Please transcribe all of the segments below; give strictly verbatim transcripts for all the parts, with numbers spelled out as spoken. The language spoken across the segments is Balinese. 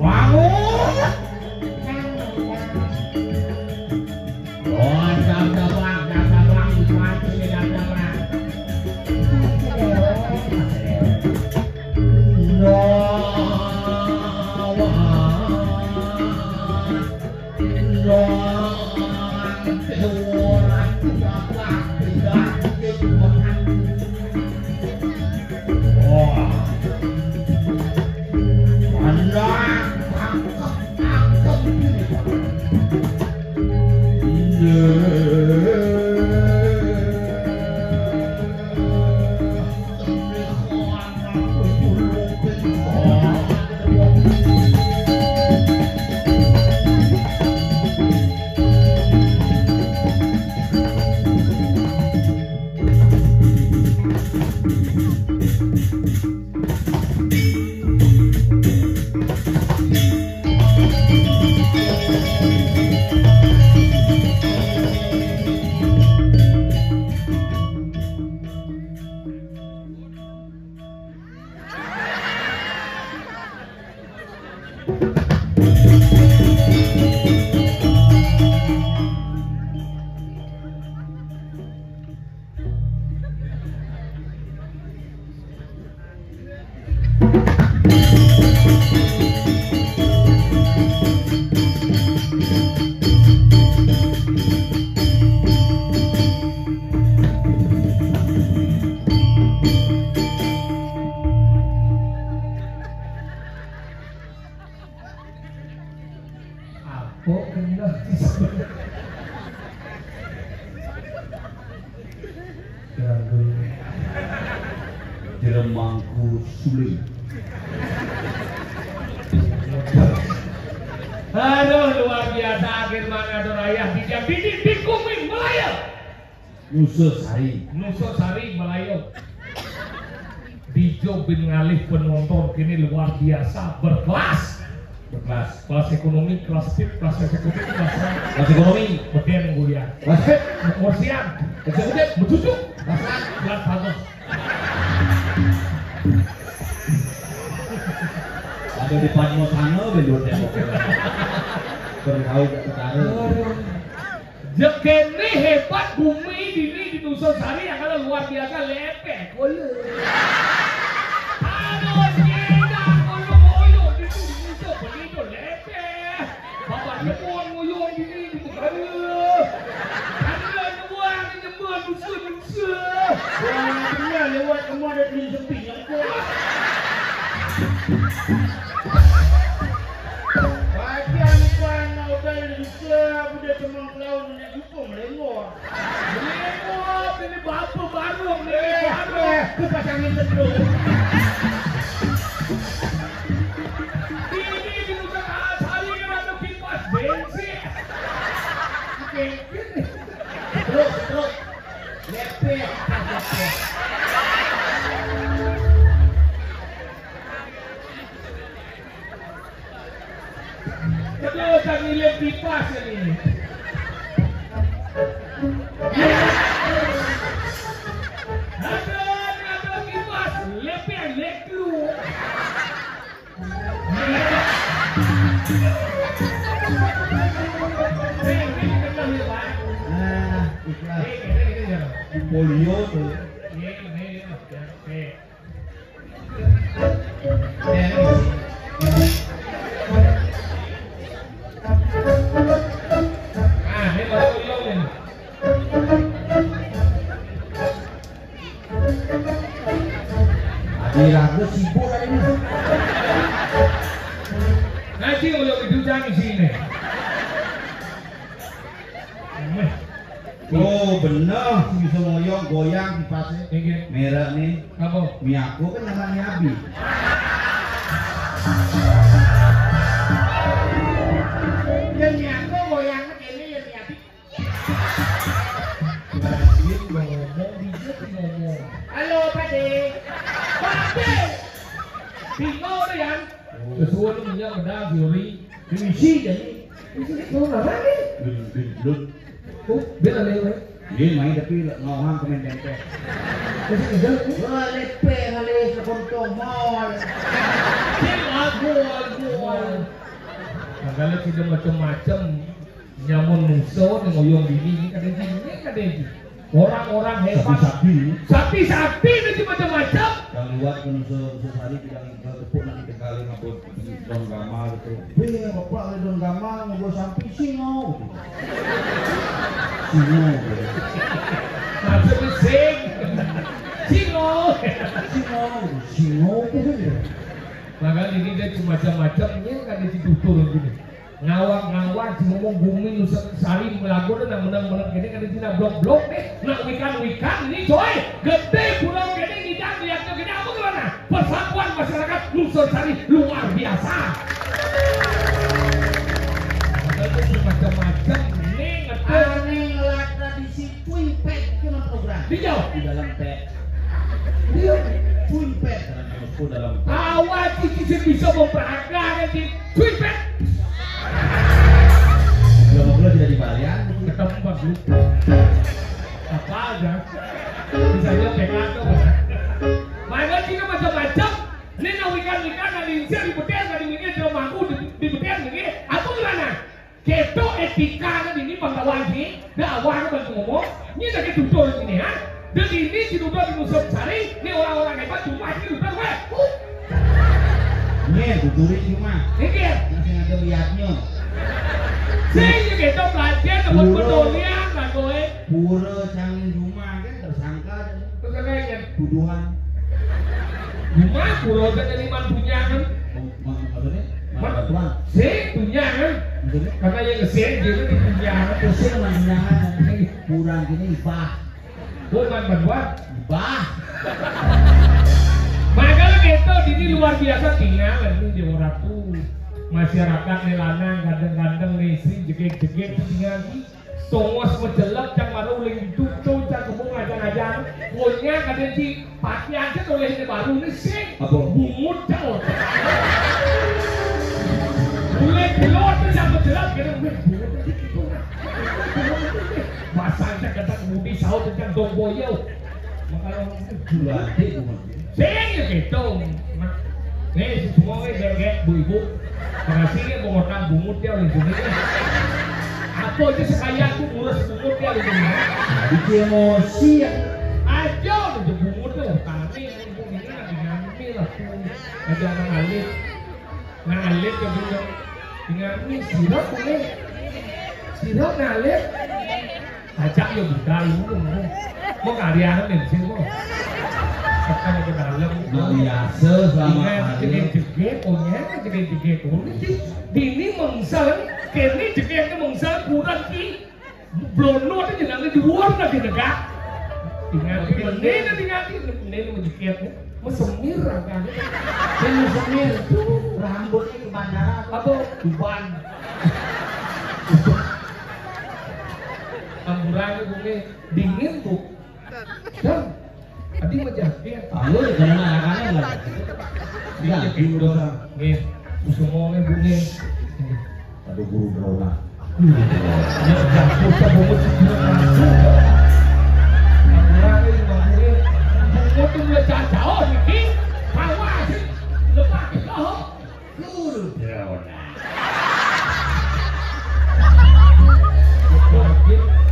Bangun. Oh, jam terbang, jam terbang, mati jam terbang. Lawang. Apa kena? Jeremangku suling. Aduh, luar biasa, akhir mana ada rayah di jam ini di Bumi Melaya. Nusa Sari. Nusa Sari, Melaya. Dijo bin ngalih penonton kini luar biasa, berkelas. Berkelas. Kelas ekonomi, kelas tip, kelas eksekutif, kelas Kelas ekonomi. Beden kuliah. Kelas tip. Kursian. Eksekutif. Betujuk. Kelas A. Kelas bagus. Ada di Padma sana, di luar tembok. Berkau ke utara. Aduh. Jekene hebat Bumi dini di Nusa Sari yang kalau luar biasa lepek. Kole. Aduh, nyenda, kolo, kolo, di Nusa, beli itu lepek. Bapak Jepun nguyuh dini di Bukara. Ada dua nyembah Nusa, Nusa. Wah, benar lewat rumah ada beli sepi yang kuat. Baca ni kan, udah Nusa, udah cuma lawan nak dukung lengor. Lengor, ini bapa baru, ini eh, baru. Eh, aku pasangin terus. Ini di Nusa Sari ada kipas bensin. Bensin. Terus, terus. Lepek, lepek. Terus tak ngiling kipas ni. Ada, ada kipas, lepek, lepek. Ah, ikhlas. Polio tu. Ah, ni baru polio ni. Adi raga sibuk hari ni. Nanti kalau itu jangan di sini. Oh, bener. Bisa ngoyong, goyang kipasnya. Inggih. Merek ni. Apa? Miyako kan namanya Abi. Dan Miyako goyang ini ya Miyabi. Dia ngomong, dia ngomong. Halo, Pak De. Pak De. Bingung tu, Yan. Sesuai tu minyak bedah, Yuri. Isi jadi. Isi tu apa ni? Bin, bin, lut. Oh, bila lewat. Nggih, main tapi ngohang ke main tempe. Wah, lepe ngalih sekontong mall. Sing aduh, aduh. Nah, kalau tidak macam-macam, nyamun musuh, nih ngoyong dini, ini kada dini, ini kada dini. Orang-orang hebat. Sapi-sapi. Sapi-sapi itu macam-macam. Yang liwat ke musuh, musuh hari tidak Tepuk nak ditegali ngabut don gamal gitu. Wih, bapak le don gamal ngabut sampi singo gitu. Singo gitu. Maksudnya sing. Singo. Singo. Singo gitu. Makanya ini dia macam-macamnya kan di situ turun gini. Ngawak-ngawak, si ngomong bumi Nusa Sari melaku tu nak menang-menang kini kada Cina blok-blok deh. Nak wikan-wikan ini coy. Gede pulau kini ngidang lihat tu kini apa gimana? Persatuan masyarakat Nusa Sari luar biasa. Ada tu macam-macam ni ngetu. Aneh lah tradisi kuih pek kena program. Dijauh. Di dalam pek. Dia kuih pek dalam pek. Awak cici bisa memperagakan di Cuy, Pet. Belum belum tidak dibayar. Ketemu Pak Guru. Apa aja? Bisa aja P K tuh. Mana sih macam-macam. Ini nak wikan-wikan, nak lincir di betel, nak di minggu, dia mampu di, di betel, ini. Apa gimana? Keto etika kan ini panggawan sih. Dah awak kan bantu ngomong. Ini dah ketutur ini, ha? Dan ini si Duda di Musuh Sari, ini orang-orang hebat, cuma ini Duda gue. Uh. Nih, tuturi cuma. Ini dia. Masih ada liatnya. Sing ya gitu, belajar, dapat Pura. Pedolian lah gue. Pura canggih rumah kan tersangka. Terus apa ya? Tuduhan. Rumah, pura kan jadi mantunya kan. Oh, ma- maksudnya? Ma- Mana tuan? Sing, tunjangan. Maksudnya? Karena yang ngesing, dia kan ditunjangan. Pusing mantunya kan. Kurang gini, bah. Bukan bantuan. Bah. Makanya gitu, ini luar biasa tinggal ini di Ratu. Masyarakat nih lanang gandeng-gandeng nih istri jegek-jegek tinggal di tongos mejelek cang baru uling itu tuh cang kebun ngajang-ngajang. Punya kada si pati aja oleh ini baru nih sih. Apa? Bungut cang. Mulai pulau tuh cang mejelek gitu. Wih, bungut aja gitu. Basang cang kata kemudi saut cang dong boyau. Makanya Gulati bungut. Sing ya gitu. Nah, nih si semua nih gek-gek bu ibu. Makasih ya pengotang bungut ya udah gini. Apa aja sekaya aku ngurus bungut ya udah gini. Bikin emosi ya. Aja udah bungut tuh. Tapi ibu ini lagi ngambil aku. Ada anak alit. Nah, alit ke bungut. Tinggal ini sirap boleh. Sirap nah alit. Acak ya buka lu. Mau karyawan bensin mau. Tekan ke dalam. Nah, biasa selama Ingat hari. Jegek-jegek, oh ya, jegek-jegek. Oh, ini dini mengsel, kini jegek mengsel kurang ki. Blono aja jenenge di luar lagi negak. Ingat ini, ingat ini, ini mau jegek. Mesemir kan. Ini mesemir. Rambutnya ke bandara. Apa? Tuban. Amburan bumi dingin, Bu. Dong. Tadi mau jaket. Tahu ya, jangan anak-anak lah. Iya, dingin dosa. Nggih. Semua nggih, Bu, nggih. Aduh, guru Brona. Ya, udah, udah, bungut, bungut langsung. Bungut tuh udah jauh-jauh, nih. Awas, lepas, oh. Guru Brona.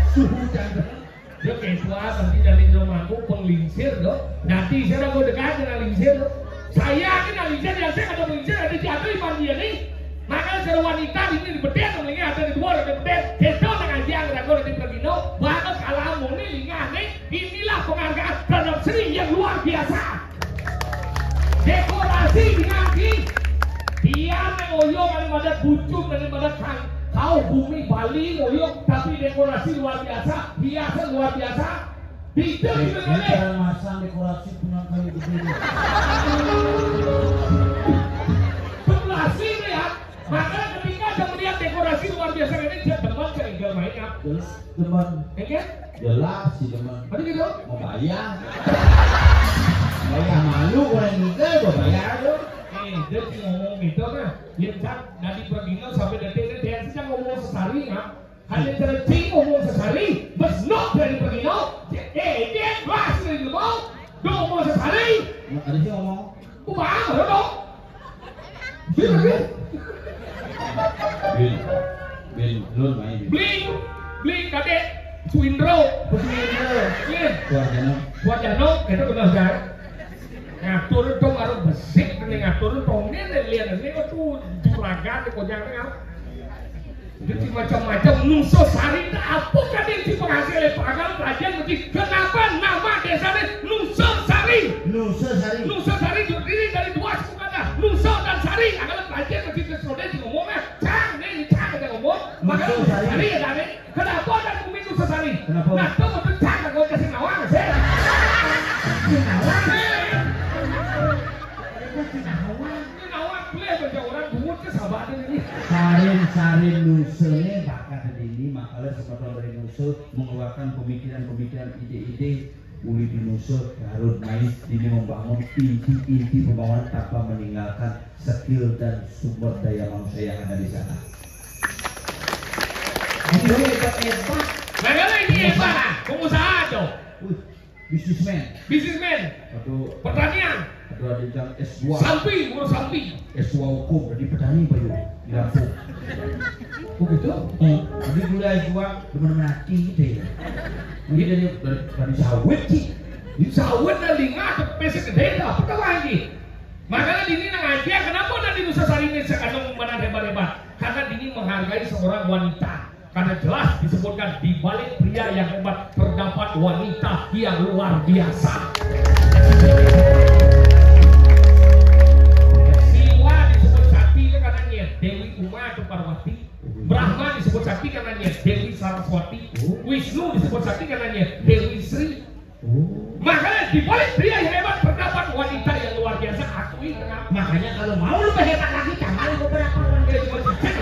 Suhu jangan. Dia ketua, nanti dari rumahku, penglingsir, loh. Nanti saya mau dekat dengan lingsir, loh. Saya ini lingsir, yang saya ada lingsir, ada jatuh iman dia nih. Maka seru wanita ini di bedet, ini ada di luar, ada di bedet. Ketua nang aja, ada di pergi, no. Bahkan kalau mau nih, lingah nih, inilah penghargaan terhadap seni yang luar biasa. Dekorasi dinanti. Tiang nang oyong ada pada bucuk, ada pada kang. Kau bumi Bali oyong, tapi dekorasi luar biasa, hiasan luar biasa. Bisa juga boleh. Kita masang dekorasi punya kayu gede. Dekorasi itu ya. Maka ketika saya melihat dekorasi luar biasa ini, saya teman saya tinggal main up. Jelas, teman. Ya kan? Jelas sih, teman. Tadi gitu. Mau bayar. Bayar malu orang nikah, mau bayar lu. Eh, dia sih ngomong gitu kan. Ya, Cak, dari Perdino sampai detik ini, dia sih ngomong sesari, kan? Hanya tercing ngomong sesari, besok dari Perdino. Lebo, dong mau sesali. Nah, ada sih ngomong. Ku bang, lo dong. Bil, bil. Bil. Bil, lu main bil. Bling, bling, kadek. Suindro. Suindro. Iya. Suarjano. Suarjano, itu benar kan? Ngatur dong, harus besik, ini ngatur dong, ini lihat ini, aduh, juragan, konyang, kan? Jadi macam-macam, Nusa Sari itu apa kan yang si penghasil peragal kerajaan mesti. Kenapa nama desanya Nusa Sari? Nusa Sari. Nusa Sari terdiri dari dua suku kata, Nusa dan Sari. Kalau kerajaan mesti ke Sode di ngomongnya, cang, ini cang ada ngomong. Maka Nusa Nusa Sari. Sari ada nih. Kenapa ada bumi Nusa Sari? Kenapa? Nah, tuh betul cang, gue kasih nawang sih. Kasih nawang. Kasih nawang. Ini nawang, boleh baca orang bungut ke sahabat ini. Sarin-sarin Nusa ini bakat ini, makanya sebetulnya dari Nusa mengeluarkan pemikiran-pemikiran, ide-ide, uli di Nusa, Garut main ini membangun inti-inti pembangunan tanpa meninggalkan skill dan sumber daya manusia yang ada di sana. Ini hebat, hebat. Nah, kalau ini hebat, pengusaha tuh. Wih, bisnismen. Bisnismen. Aduh. Pertanian. Aduh, ada yang S dua. Sampi, ngurus sampi. S dua hukum, jadi petani, Pak Yu, di Lampung. Oh gitu? Hmm. Jadi dulu S dua, teman-teman hati gitu ya. Ini dari, dari, dari sawit sih. Di sawit dan linga, pesek gede dah, apa tahu lagi? Makanya dini nang aja, kenapa nanti Nusa Sari ini sekarang mana hebat-hebat? Karena dini menghargai seorang wanita. Karena jelas disebutkan di balik pria yang hebat terdapat wanita yang luar biasa. Siwa disebut sakti itu karena Dewi Uma atau Parwati. Brahma disebut sakti karena Dewi Saraswati. Wisnu disebut sakti karena Dewi Sri. Oh. Makanya di balik pria yang hebat terdapat wanita yang luar biasa. Akui kenapa? Makanya kalau mau lu hebat lagi, jangan beberapa orang dia cuma cicit.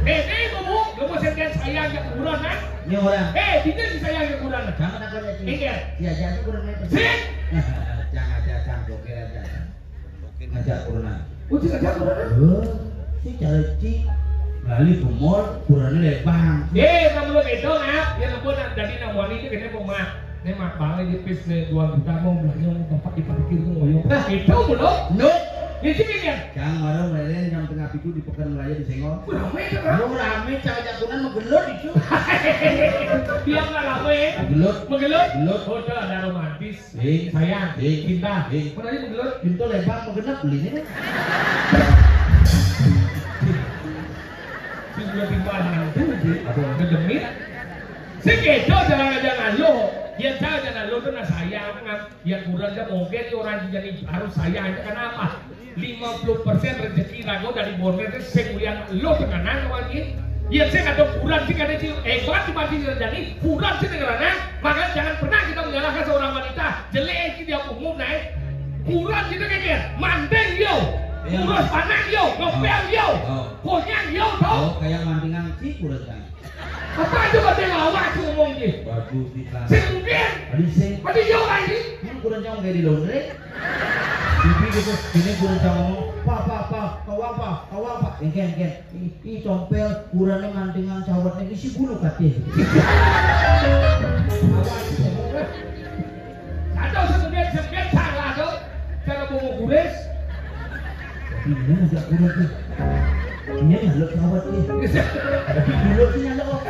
Eh, eh, ngomong, lu mau saya sayang yang kurang, kan? Ini orang. Eh, dia disayang yang kurang. Jangan takut ya, Cik. Iya. Ya, jangan kurang itu. Sik. Jangan, jangan, jangan, jangan. Ngajak kurenan. Oh, cik ngajak kurenan? Oh, si cara cik. Lali ke mall, kurenan lebang. Eh, kamu lo bedo, nak. Ya ampun, nak, jadi nak wani itu kena mau mak. Ini mak balik di pis nih dua juta mau belanja mau bapak di parkir mau ngoyo. Nah, itu belum. No. Ini sih ini. Jangan marah meleleh jam tengah pintu di Pekan Raya di Sengon. Rame itu, kan? Lo rame, cak ngajak kurenan menggelut itu. Dia nggak rame. Menggelut. Menggelut? Gelut. Oh, udah ada romantis. Sing. Sayang. Sing. Cinta. Sing. Kok tadi menggelut? Pintu lebar, menggenep, beli ini. Sing udah timbal hantu, sih. Apa? Ngedemit. Sing kedo, jangan-jangan lo. Ya, jangan-jangan lo tuh nah sayang, kan? Ya, kurang aja mungkin orang jadi harus sayang aja. Kenapa? Lima puluh persen rezeki rago dari Borneo itu sing mulia lo tenganan lagi. Ya, saya kata kurang sih, kata sih, hebat sih masih terjadi. Kurang sih dengerannya. Maka jangan pernah kita menyalahkan seorang wanita. Jelek sih dia umum, naik. Kurang gitu kan dia. Mandeng yo. Iya. Ngurus panak yo. Ngepel yo. Oh. Konyang yo, tau? Oh, kayak mandingan sih kurang kan. Apa itu kata awak sih ngomong sih? Bagus di sana. Sing mungkin. Tadi sing. Tadi yo lagi. Ini kurang jauh kayak di laundry. Bibi gitu, ini kurang jauh ngomong. Pak, pak, pak, kau apa? Kau apa? Engke, engke. Ih, ih, compel, kurangnya mandingan cawetnya isi bulu katanya. Awas, ya. Atau sebagian-sebagian salah tuh. Cara mau guris. Ini agak kurang tuh. Ini nyaluk cawet nih. Tapi dulu sih nyaluk.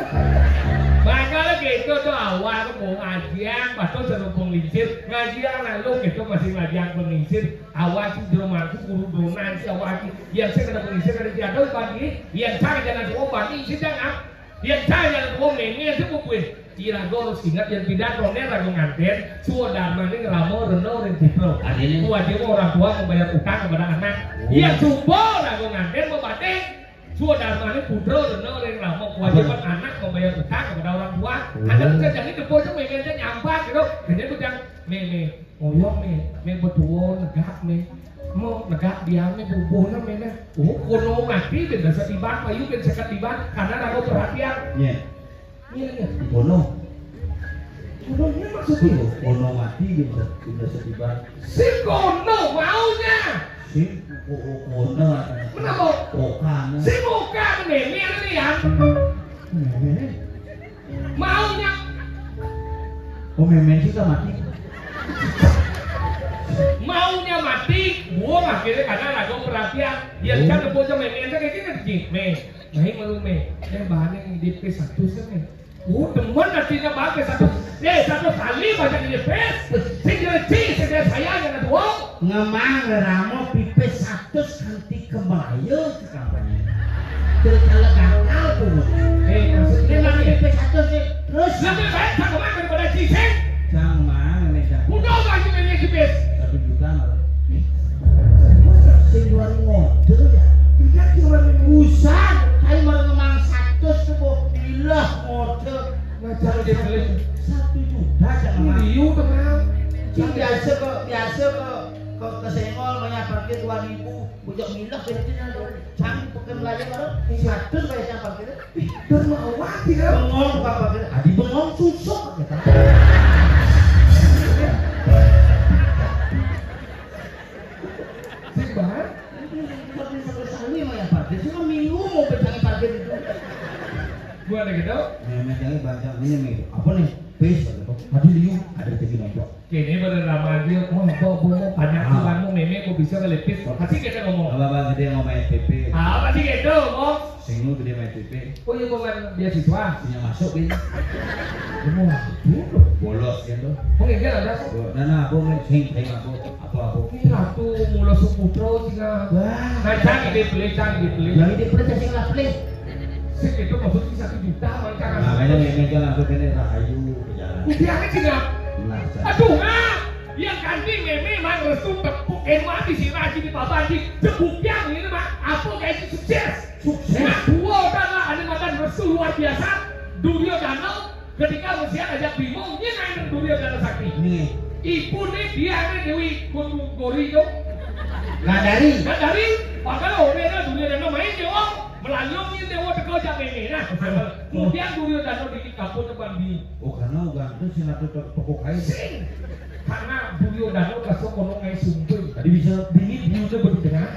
Makanya gitu tuh awal mau ngajian, pas tuh serupung lincir, ngajian lalu gitu masih ngajian pengincir, awal sih dulu mangku guru donan sih awal sih, yang saya kena pengincir dari tiada pagi, yang saya jangan semua pagi sih jangan, yang saya jangan semua meme sih mau gue. Irago harus ingat yang tidak roner rago nganten, suwa darmane ngrama rena ring putra. Artinya? Kewajiban orang tua membayar utang kepada anak. Oh. Yang suba rago nganten membatik, suwa darmane putra rena ring rama. Kewajiban anak membayar utang kepada orang tua. Oh. Anak bisa jadi depo aja, meme aja nyambat gitu. Kene tuh yang meme, oyong me, me betuwo negak me. Mo negak dia me bubuh na me na. Oh, kono mati ben dasa tiban, payu ben seket tiban, karena rago perhatian. Iya. Iya, iya. Kono. Kononya maksudnya? Kono mati dia bisa, bisa setiban. Si kono maunya. Si ko-, kono. Kenapa? Kokana. Si muka ini, ini, ini ya. Ini. Maunya. Oh, mémén sih mati. Maunya mati, buang akhirnya karena lagu perhatian. Dia Oh. Kan bojo mémén téh kayak gini, Ji. Mé, main malu, Mé. Eh, bahannya di P satu sih, Mé. Oh, demen artinya bangke satu. Eh, satu kali banyak di P. Sing reci, sing sayang yang dua. Ngemang ramo pipis satus kanthi kemelayu kampanye. Terus kalau gagal tuh. Eh, maksudnya Memang gini. Pipis satus sih. Terus Lebih baik cangkeman daripada cicing. Cangkeman, ini cang. Udah baju ini tipis. Satu juta malah. Sing dua ribu model ya. Tidak cuma Usah, saya mau ngemang satus tuh, Bu. Ilah model. Ngajar dia beli. Satu juta cangkeman. Liu tuh, Bang. Cing biasa kok, biasa kok. Kok kesenggol, banyak parkir dua ribu. Bujak milah, kira-kira ada. Cang peken lagi, baru. Satus kayak cang parkir. Ih, dermawan, ya. Bengong, Pak, parkir. Adi bengong, susuk, kata. Sing banget. Seperti satu kali, banyak parkir. Cuma minggu mau pecangi parkir itu. Gua ada gitu. Nah, mecangi banyak, ini, nih. Apa nih? Pis, kata. Adi liu, ada rezeki nonton. Kene pada ramah dia, oh, apa, apa, apa, banyak Ah. Tuhanmu, Mémé, kok bisa ngelipis. Pasti kita ngomong. Apa, Bang, gede ngomong S P P. Ah, pasti gitu, ngomong. Sing nu gede main S P P. Oh, iya, bukan beasiswa. Punya masuk, Bin. Ngomong, aduh. Bolos, gitu. Oh, iya, ada. Tuh, nah, nah, apa, Min? Sing, sing, apa? Apa, apa? Ini Ratu Mula Sumudra, sing, ah. Wah. Nah, cang, ini beli, cang, ini beli. Yang ini beli, cang, sing lah beli. Sing itu maksudnya satu juta, Bang, cang. Makanya, Mémé, jalan, aku kene rahayu, jalan. Udah, aku sing, ah. Nah, cang. Aduh, ah. Yang ganti Mémé mang restu tepuk enu ati si raji di pabanji. Jebuk yang ini, Mak. Apa kayak itu sukses? Sukses. Nah, dua orang lah ada makan restu luar biasa. Duryodana ketika mesti ajak Bima, ini main Duryodana sakti. Nih. Ibu nih dia nih Dewi Kutu Gori itu. Nah, dari. Nah, dari. Makanya orang Duryodana main dia, Wong. Melalui dewa teko jam ini. Nah, kemudian Duryodana di kapur depan Bima. Oh, karena ugan itu sing atuh to-, toko kain. Sing. Karena Duryodana kasok kono kayak sumping. Tadi bisa dingin, biunya begitu tengah.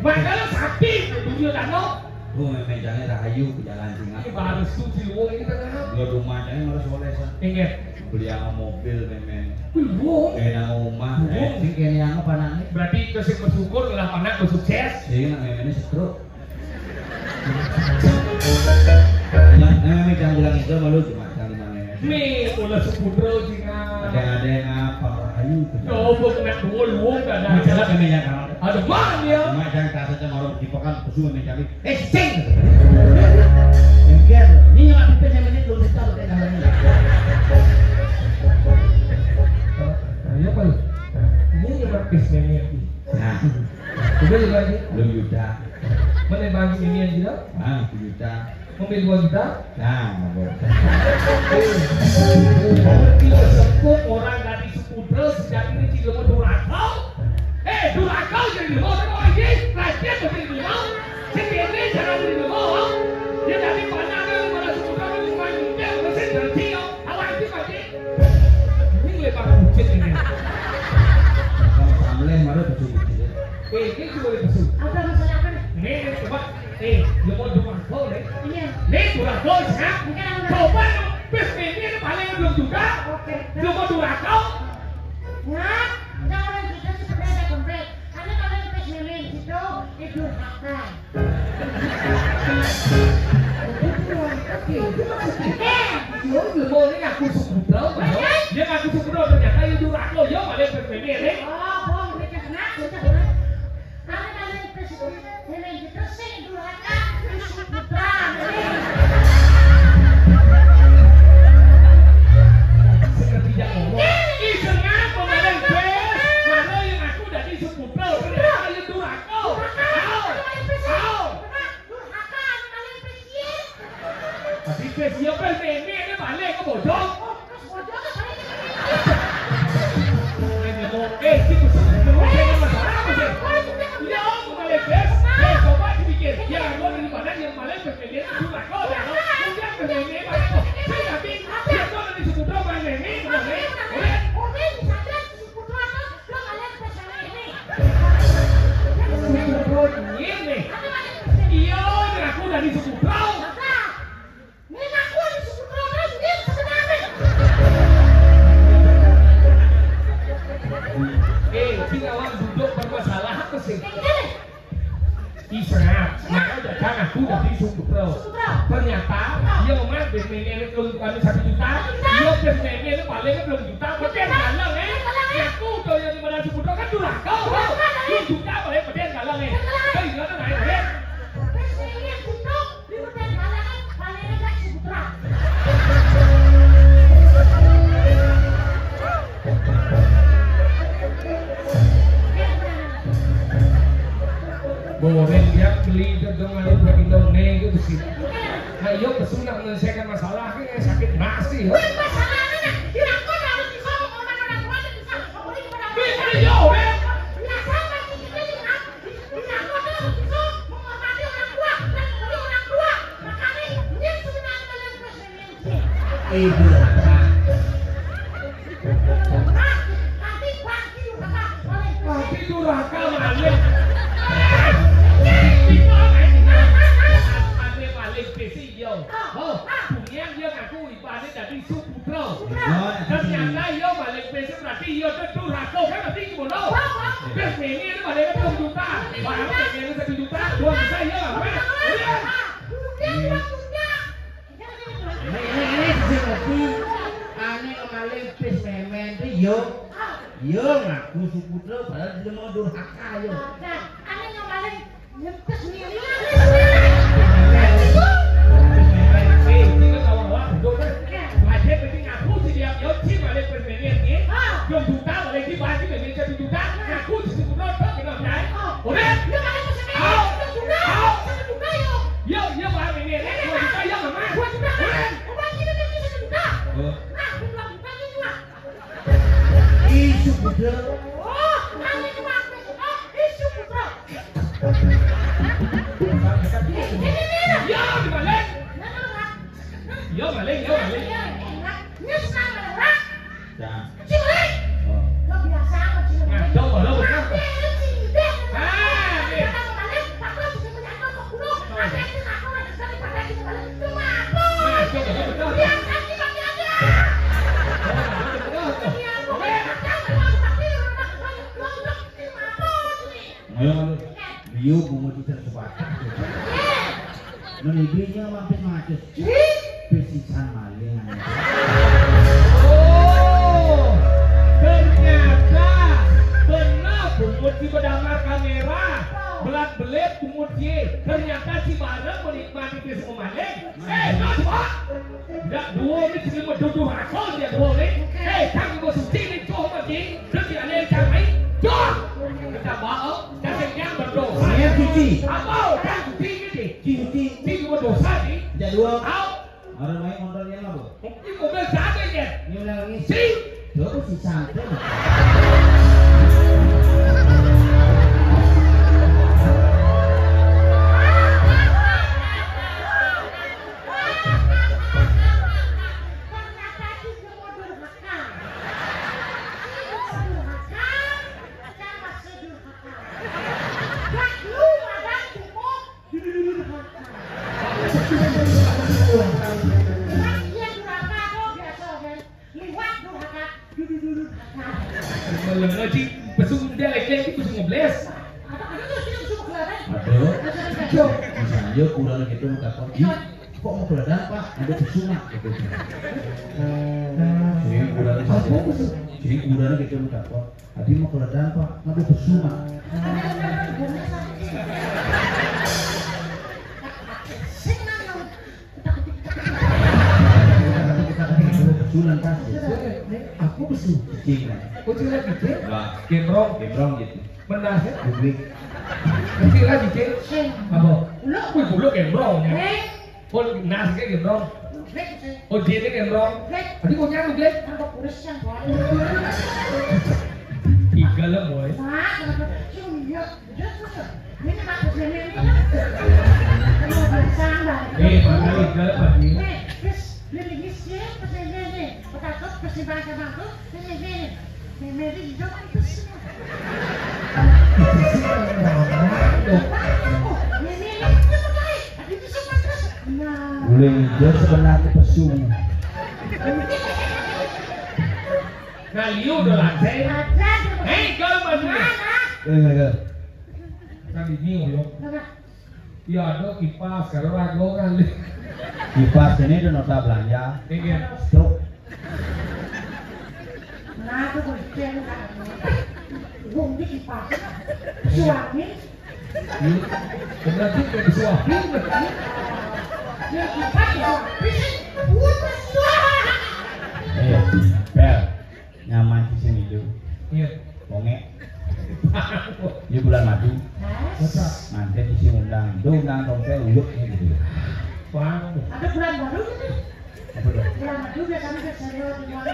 Makanya sakti Duryodana. Oh, mémé jangan rahayu ke jalan singa. Ini baru suci luwung ini tengah. Lo rumahnya malah soleh, sa. Ingat. Beli yang mobil, mémé. Belum. Kayak nang rumah. Belum. Eh, sing kayak yang apa nang? Berarti itu sing bersyukur lah anak bersukses. Iya, nak mémé ini setruk. Nah, nah, Mémé jangan bilang itu malu cuma kali mana ya. Nih, ulah seputro sih, Kak. Ada-ada yang apa? Ayo, kita. Coba kena dua luwung, ada. Masalah kami yang kamu. Ada banget ya. Cuma jangan kasar sama orang di pekan, pesu mémé kami. Eh, cing! Engker, ini yang aku pengen menit belum bisa pakai dalam ini. Ayo, Pak. Ini yang lapis mémé. Nah. Udah juga ini. Lu Yuda. Mana bagi ini yang gila? Ah, Yuda. Mobil dua juta? Nah, mobil. Sepuh orang dari Sukudra sejak ini tidak mau durhaka. Eh, durhaka jadi mau sama lagi. Latihan jadi mau. Sendiri jangan jadi mau. Dia tadi mana ada yang mana Sukudra itu main dia, mesin dari dia. Awak itu mati. Ini lebar kucing ini. Kalau samleh, mari betul-betul. Eh, ini juga boleh betul. Apa masalah apa nih? Ini, ini coba. Eh, lu mau dua kau, deh. Iya. Ini dua kau, ya? Enggak, enggak. Coba, terus ini, ini paling belum juga. Oke. Lu mau dua kau? Nah, jangan kita seperti ada kempet. Karena kalau kempet milih itu, itu durhaka. Yo, yo, mau ini ngaku Sukudra, mau. Dia ngaku Sukudra, ternyata itu durhaka. Yo, malah berpikir, eh. Oh, bohong, beda kena, beda kena. Karena kalau itu sih, ini itu sih durhaka, itu Sukudra, ini. Seperti yang ngomong. Ih, sengak, kemarin, Bes. Mana yang aku dari Sukudra, ternyata itu durhaka. Au, au. Durhaka, anu paling kecil. Tapi Bes, iya, Bes, mémé ini balik ke bodong. Oh, terus bodong ke paling kecil. Ini mau, eh, itu betul. Mau saya masalah apa sih? Iya, Om, balik, Bes. Eh, coba dipikir. Yang anu dari mana yang balik, Bes, mémé itu durhaka, ya, Om. Udah, Bes, mémé, balik, Om. Saya yakin, dia tuh ada di Sukudra, balik, mémé, balik. Udah. Udah, bisa, Bes. Sukudra, Bes, lo balik, Bes, mémé. Sukudra, iya, nih. Iya, aku dari Sukudra. Ternyata, iya, Mas, bis mémé ini telung, anu, satu juta. Iya, bis mémé ini paling telung juta. Betul, galang, eh. Aku udah yang lima ratus putra kan durhaka. Telung juta paling betul, galang, eh. Kayak gimana, naik, eh? Bis mémé putra, di betul, galang, eh. Paling enggak si putra. Goreng dia beli itu dong, ada dua kilo, neng, itu besi. Nah, iya, pesu nak menyelesaikan masalah, ini sakit nasi, ya. Wih, masalahnya, ya, aku harus bisa menghormati orang tua dan bisa memberi kepada orang tua. Wih, iya, wih. Ya, sama sih, kita juga, ya, aku harus bisa menghormati orang tua dan memberi orang tua. Makanya, ini sebenarnya kalian harus. Ibu. Tapi durhaka malih. Ane malih besi yo. Oh, bunyian dia ngaku ibane dadi suputra. Ternyata yo malih besi berarti yo durhaka kan berarti ngono. Wis ngene ini malih kan dua juta. Barang ini satu juta, dua juta yo. Udah, udah, udah. Ini, ini, ini sing ngerti. Ane ngemale bis memen tu yo. Yo ngaku suputra padahal dia mau durhaka yo. Ane ngemale nyempes miliar. Eh, ini kan awak-awak betul kan? Aja penting ngaku si dia yo si balik permainan ni. Dua juta balik di baju memen satu juta. Ngaku si suputra tak kena jai. Udah. Yo balik permainan. Dua juta. Satu juta yo. Yo, yo balik memen. Dua juta yo, Mama. Dua juta. Udah. Obat kita tu satu juta. Oh. Nah, dua juta ni jual. Isu putra. Oh, kami tu apa? Oh, isu putra. Eh, ini ni lah. Ya, di balik. Nah, nah, nah. Ya, balik, ya, balik. Ya, enak. Nyesal, lah. Dah. Cing, balik. Oh. Lo biasa apa, Cing? Ngaco, lo bekas. Ah, dia, dia, dia. Ah, dia. Kata mau balik, takut, Cing, punya apa, kok buruk? Oh. Ada yang ngaco, ada yang ngaco, ada yang ngaco. Cuma apa? Ngaco, betul, betul. Biasa, Cing, balik aja. Oh, betul, betul. Iya, oke. Pokoknya, Cing, balik, balik, balik, balik, balik, cuma apa, Cing? Ayo, ayo. Liu bungut ikan sebatang. Nah, ibunya mampir macet. Pesisan maling. Oh, ternyata benar bungut di pedamar kamera. Belat belit bungut ye. Ternyata si bareng menikmati pes maling. Eh, no, coba. Ndak dua ni sini mau duduk aku dia dua ni. Eh, tang ibu suci ni tuh mati. Terus dia ni cari. Tuh. Kita bawa. Kasih dia berdosa. Saya suci. Apa? Tang suci ni. Suci. Suci cuma dosa ni. Jadwal. Au. Orang main motornya apa? Ini mobil siapa ini? Ini udah ngisi. Si. Lo kok si santai? Liwat durhaka, dudu durhaka. Malah ngaji, pesung dia lagi, lagi pesung ngebles. Apa, ada tuh, kita pesung kelihatan. Ada. Ada, ada. Misalnya kurang gitu, mau takut. Ih, kok mau kelihatan, Pak? Ada pesung, Pak. Gitu. Jadi kurang, apa pesung? Jadi kurang gitu, mau takut. Adi mau kelihatan, Pak. Ada pesung, Pak. Ada, ada, ada. Sunan pas. Aku besu. Cing. Oh, cing lagi, cing? Lah, gembrong, gembrong gitu. Menah ya? Publik. Nanti lagi, cing. Apa? Lo, wih, lo gembrong ya. Oh, nas kayak gembrong. Oh, dia ini gembrong. Tadi mau nyari, Blek. Tambah kurus yang baru. Tiga lah, boy. Nah, kenapa? Cing, iya. Boleh dia sebenarnya pesung. Nah, you udah lantai. Hei, kau mana? Eh, eh, eh. Tadi ni, yo. Ya ada kipas, kalau rago kali. Kipas ini udah nota belanja. Iya. Truk. Nah, itu kucing kan. Wong di kipas. Suami. Iya. Benar juga, suami. Ya, kipas, suami. Eh, Bel. Nyaman di sini itu. Iya. Wonge. Ini bulan madu. Hah? Masa? Nanti di sini undang, do undang tompel uyuk ini gitu. Bang. Ada bulan madu gitu. Apa tuh? Bulan madu biasanya ke sini di mana?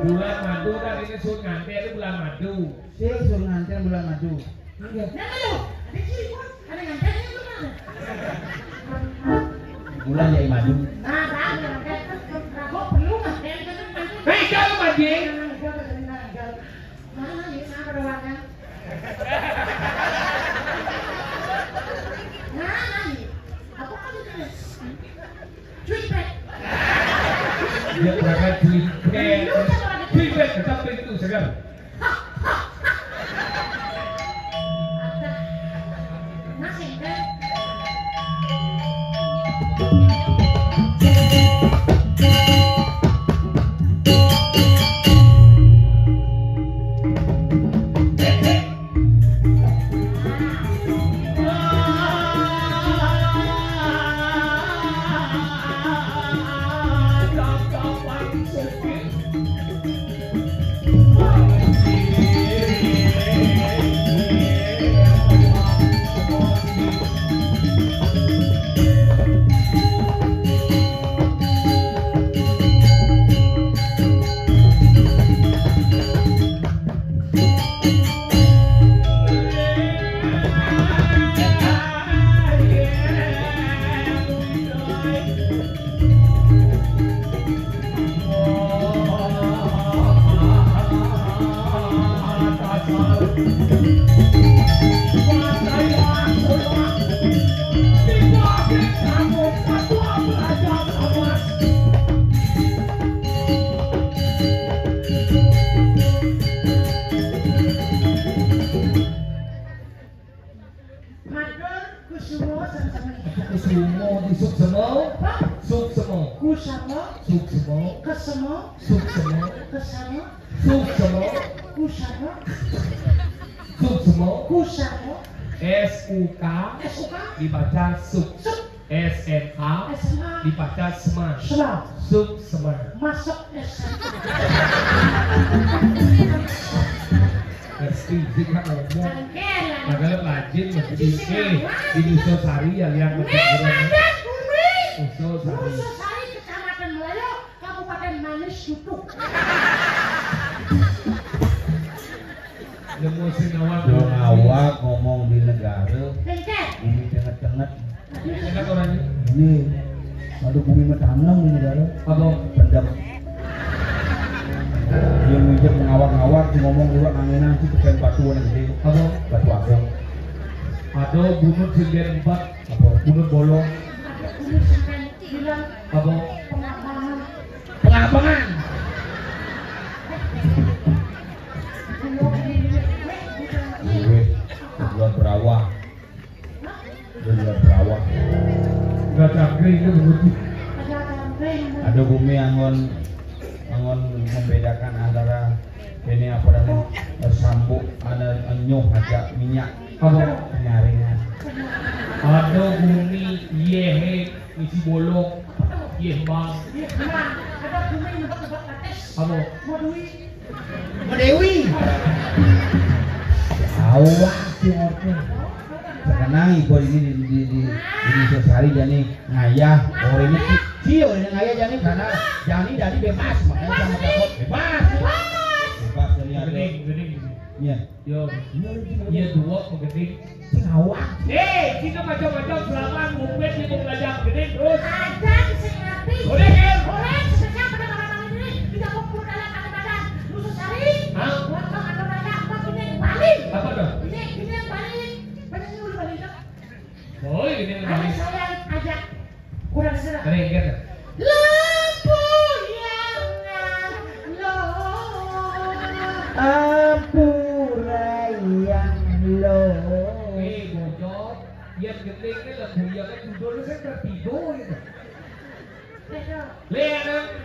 Bulan madu kan ini sun nganti, ini bulan madu. Sing sun nganti bulan madu. Iya. Nah, ayo, ada sini, Bos. Ada nganti ini, Bos. Bulan ya madu. Nah, nah, nah, nah, nah, kok perlu, Mas? Hei, kalau madu. Nah, nah, nah, nah, nah, nah, nah, nah, nah, nah, nah, nah, nah, nah, Cuipet. Ya, jangan cuipet. Cuipet, tetap itu segar. Ada. Masih, kan? Matur Kusumo, sama-sama. Kusumo di Suksemo. Apa? Suksemo. Kusamo. Suksemo. Kesemo. Suksemo. Kesamo. Suksemo. Kusamo. Suksemo. Kusamo. S U K. S U K. Dibaca suk. Suk. S M A. S M A. Dibaca sema. Sema. Suksema. Masuk S M A. Ngerti, sih, Kak, ngomong. Cengkelan. Padahal rajin, mesti di, eh, di Nusosari ya, lihat. Nih, betul. Ada bumi. Nusosari. Nusosari, Kecamatan Melayu, Kabupaten Manis Dutu. Nemu sing awak. Wong awak ngomong di negara. Bumi tenget-tenget. Enak orangnya. Ini. Aduh, bumi mah tanam ini, Dara. Apa? Pendem. Dia minjem ngawak-ngawak, dia ngomong juga ngangenan sih, bukan batu yang gede. Apa? Batu agung. Ada bunut sembilan empat. Apa? Bunut bolong. Apa? Pengabangan. Wih, buat berawak. Bener berawak. Gak cangkring itu begitu. Ada bumi anggon, anggon membedakan antara ini apa namanya, eh, sambuk, ada enyuh aja minyak. Apa? Penyaringan. Ada bumi yehe isi bolong, yeh bang. Ada bumi nebak-nebak ates. Apa? Mau duit. Mbak Dewi. Awak sih ngerti. Sekarang ibu ini di, di, di, di Nusosari jadi ngayah. Orang ini kecil ini ngayah jadi karena jadi dari bebas, makanya sama takut bebas. Bebas dari ada. Gening, gening. Iya. Yo. Iya, dua gening. Sing awak. Eh, kita macam-macam selama ngumpet di pembelajaran gede terus. Ada sing ngerti. Boleh, kan? Orang sebenarnya pada malam ini kita kumpul dalam ada badan. Khusus hari. Hah? Waktu ada badan, apa punya yang paling? Apa tuh? Ini, ini yang paling. Banyak yang udah paling. Oh, ini yang paling. Ada saya ajak. Kurang serak. Ada yang ingat? Lampu yang ngalor. Ampura yang Yén gending ki lha guyon judulé sing tertidur gitu. Lihat,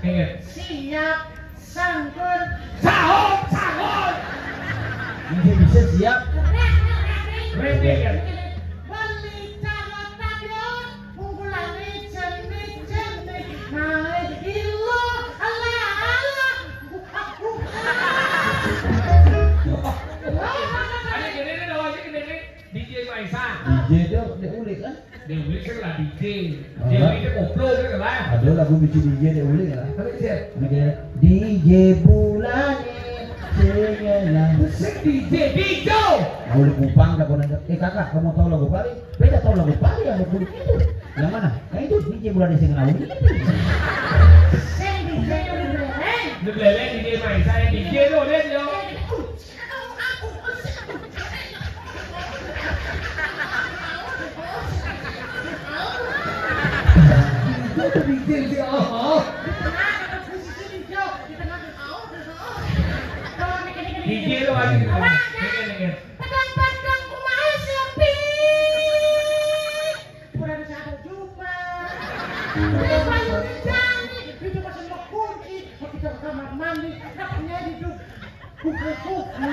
eh. Siap, sangkur. Sahur, sahur. Ini bisa siap. Ready, ya. Beli cara tablet, unggulannya jenik-jenik. Naik ilo, ala, ala. Ada gini nih, awalnya gini nih. D J Maisa. D J itu dia ulik kan? Dia ulik kan lah D J. Dia ulik itu koplo kan lah. Ada lagu biji D J dia ulik lah. Tapi dia D J Bulane. Sing lah. Sing D J, D J. Ulik Kupang tak pernah. Eh, kakak, kamu tahu lagu Bali? Beda tahu lagu Bali yang kulit itu. Yang mana? Yang itu D J Bulane sing ngawin itu. Sing D J itu di Bulane. Di Bulane D J Maisa, D J itu ulik yo. Gigi lu lagi. Dengar, dengar. Padang-padang kumaha sepi. Kurang sadar juga. Udah paling rencana, itu masih mau kunci, mau kita ke kamar mandi, apa nyari tuh? Kuku, kuku.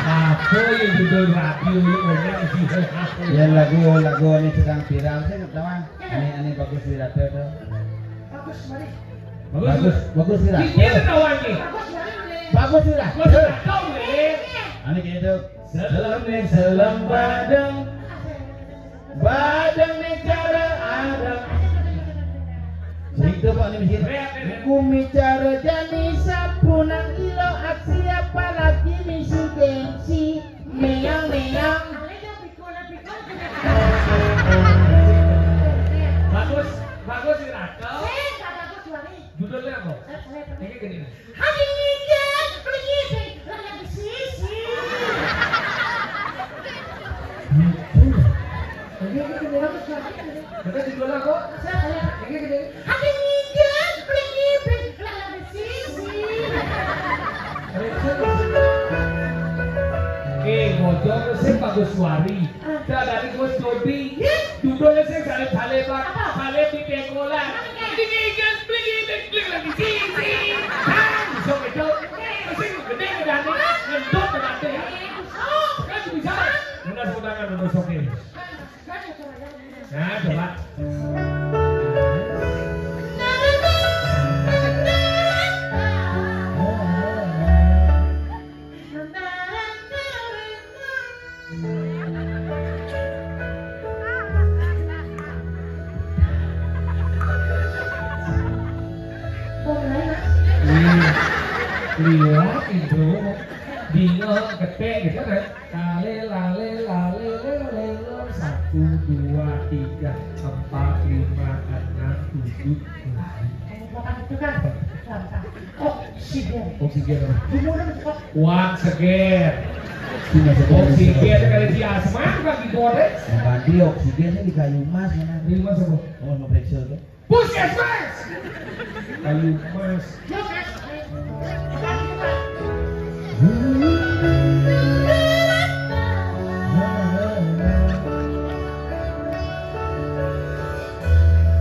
Apa yang judul radio ini ngomong sih? Ya, lagu, lagu ini sedang viral sih, kawan. Ini, ini Bagus Wirata tuh. Bagus, mari. Bagus, Bagus. Bagus Wirata. Ini kawan nih. Bagus, mari. Bagus Wirata. Bagus Wirata, weh. Ini gitu. Selem nih, selem badeng. Badeng nih cara ada. Begitu, Pak, ini mikir. Ku micara jani sapunang ilo aksi, apalagi misi gengsi. Meong, meong. Bagus, bagus, Wirata. Judulnya apa? Ini gini. Hati ngigan, pelihipin, lagi sisi. Bener dijual apa? Ini gini. Hati ngigan, pelihipin, lagi sisi. Eh, bocor sih Bagus Suari. Dadane wis dobi. Judulnya sing salib-saliban. Apa? Salib di pengkolan. Apa, Kak? Dikikis, bling, bling, bling, lagi sisi. Ah, bisa betul. Sing gede bedane, ngendut bedane. Eh, bisa. Kan bisa. Bener, sebutangan, bener, sok ini. Nah, coba. Lihat itu, bingung, ketek gitu kan. Lale, lale, lale, lale, lale, satu, dua, tiga, empat, lima, enam, tujuh, delapan. Kamu makan itu kan? Gampang. Oksigen. Oksigen apa? Gimana, Pak? Uang seger. Cuma seger. Oksigen kali di asma, bukan digoreng. Nah, tadi oksigen di kayu emas, mana? Kayu emas apa? Oh, mau periksa tuh. Puskesmas. Kayu emas.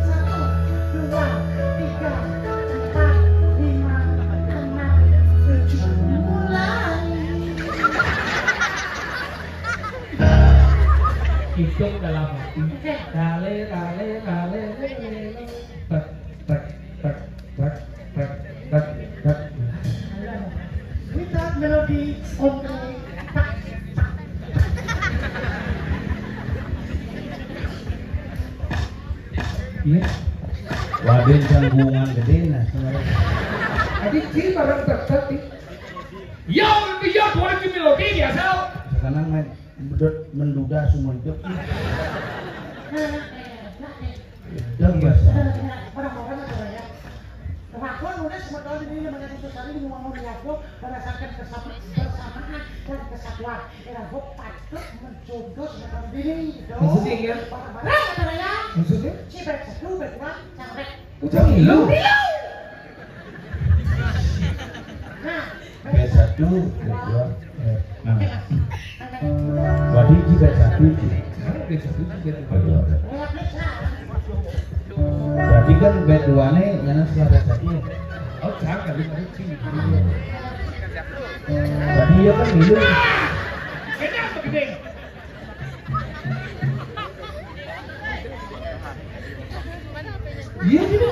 Satu, dua, tiga, empat, lima, enam, tujuh, mulai. Hitung dalam hati. Oke. Lale, lale, lale, lale, lale. Tek, tek, tek, tek, tek, tek, tek, tek. Without melody, only. Iya. Waden sanggungan gede nah sebenarnya. Tadi cil barang tek, tek, nih. Ya, ya, boleh di melodi biasa. Sekarang main bedot menduda semua hidup. Udah biasa. Orang-orang apa ya? Pengakuan udah semua tahun ini namanya khusus hari ini ngomong diaku berdasarkan kesamaan, bersamaan dan kesatuan. Era gua patut menjodoh semua tahun ini gitu. Maksudnya, iya? Barang-barang apa ya? Maksudnya? Si baik satu, baik dua, cakep. Ucap milu. Nah, B satu, B dua, eh, nah. Bed satu sih. Sekarang bed satu sih, bed dua. Bed dua. Berarti kan bed dua nih, nyana setelah bed satu. Oh, jangan, lu ngerti. Berarti iya kan gitu. Kenapa gede? Iya, gitu.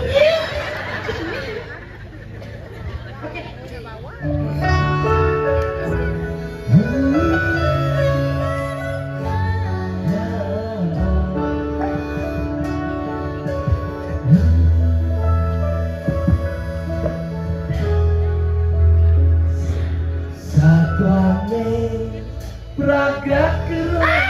Satuane berangkat ke rumah.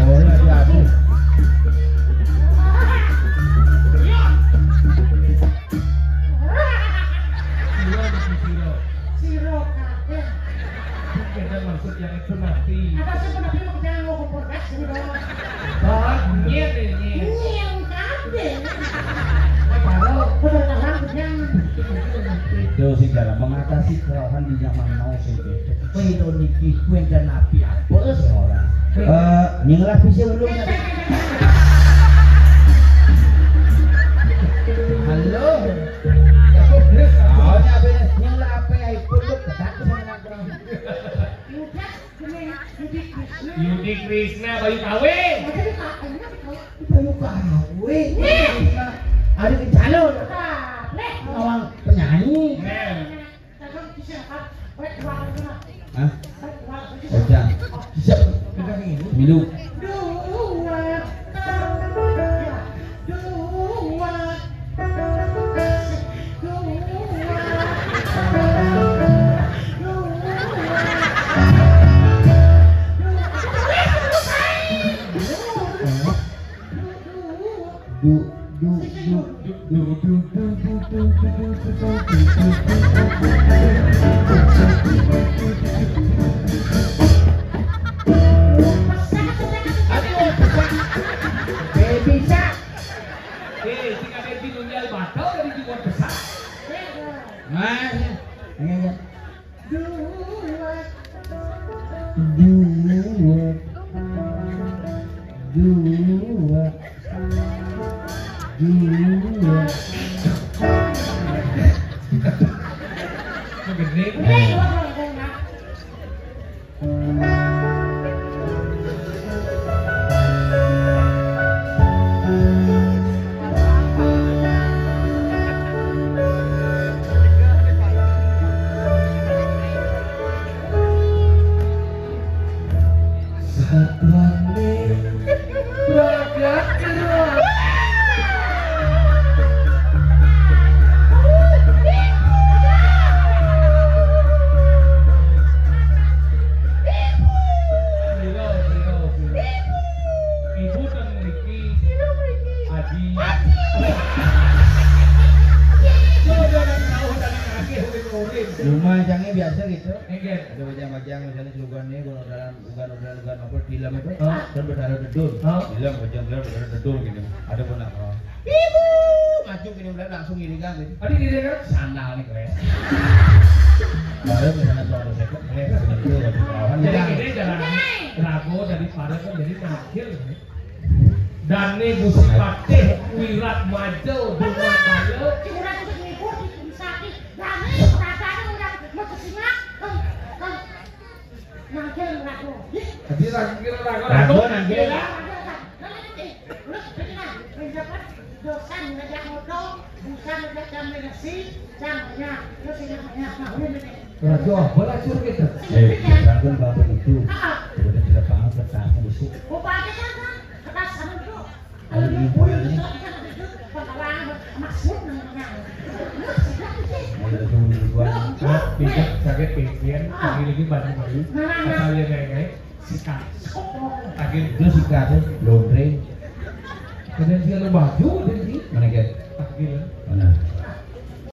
Oh, iya, iya, aku. Sira kabeh. Beda maksud yang itu nanti. Apa sih kenapa mau jangan mau kompor gas gitu dong? Bah, nyet ini. Nyet kabeh. Padahal bener tahan kenyang. Itu sih dalam mengatasi keresahan di zaman now sih gitu. Kowe itu niki kuwi enten api apa sih ora? Eh, nying lah bisa ulung. Halo. Oh, ya, bener. Nying lah apa ya, ibu lu kedak sama nang terang. Udah, bener, Yudi Krisna. Yudi Krisna, Bayu Kawe. Bayu Kawe. Ada di sana. Nah. Awang penyanyi. Nah. Hah? Ojan. Siap. Milu. Du, du, du, du, du, du, du, du, du, du, du, du, du. Aduh, bisa. Eh, bisa. Eh, si Kadek Pinunjal batal dari Jumat besar. Nah, ya. Ya, ya. Dua. Dua. Dua. Dua. Gede. Satuane berangkat keluar. Sira, sira, sira. Ibu teng mriki. Aji. Coba nang tau nang akeh urip-urip. Cuma jange biasa gitu. Nggih. Ada bajang-bajang misalnya julukannya kalau dalam bukan udah bukan apa film itu. Hah? Kan berdarah dedun. Hah? Film bajang film berdarah dedun gitu. Ada pun apa? Ibu maju gini udah langsung ngiringan gitu. Tadi ngiringan sandal nih keren. Baru misalnya soal sekut, eh, sebenarnya lagi kawan. Jadi ini jalan rago dari para kan jadi terakhir. Dane Gusti Patih Wirat Majo Dumataya. Sing ora kusuk ngibur di Gunung Sari. Dane rasane ora mesti singak. Heh, heh. Nangkil rago. Tadi nangkil rago. Rago nangkil. Iya, rago, rago. Nah, nah, nah, eh, terus begini, nah, mendapat dosan ngajak motor, busan ngajak jam besi, jam ya, terus ingat ya, nah, ini, ini. Rago, bola cur gitu. Eh, berantem bapak itu. Ah, ah. Kemudian tidak paham, kertas busuk. Bupati kan, kan, kertas sama itu. Kalau ini boleh nih. Maksud namanya. Ayo, tunggu dulu, Bang. Ah, tidak, sakit pikiran, lagi-lagi bantu baru. Asal ya, kayak, kayak, sikat. Akhir. Terus sikat, ya, laundry. Kemudian dia lo baju, dia sih. Mana, Ger? Takbil. Mana?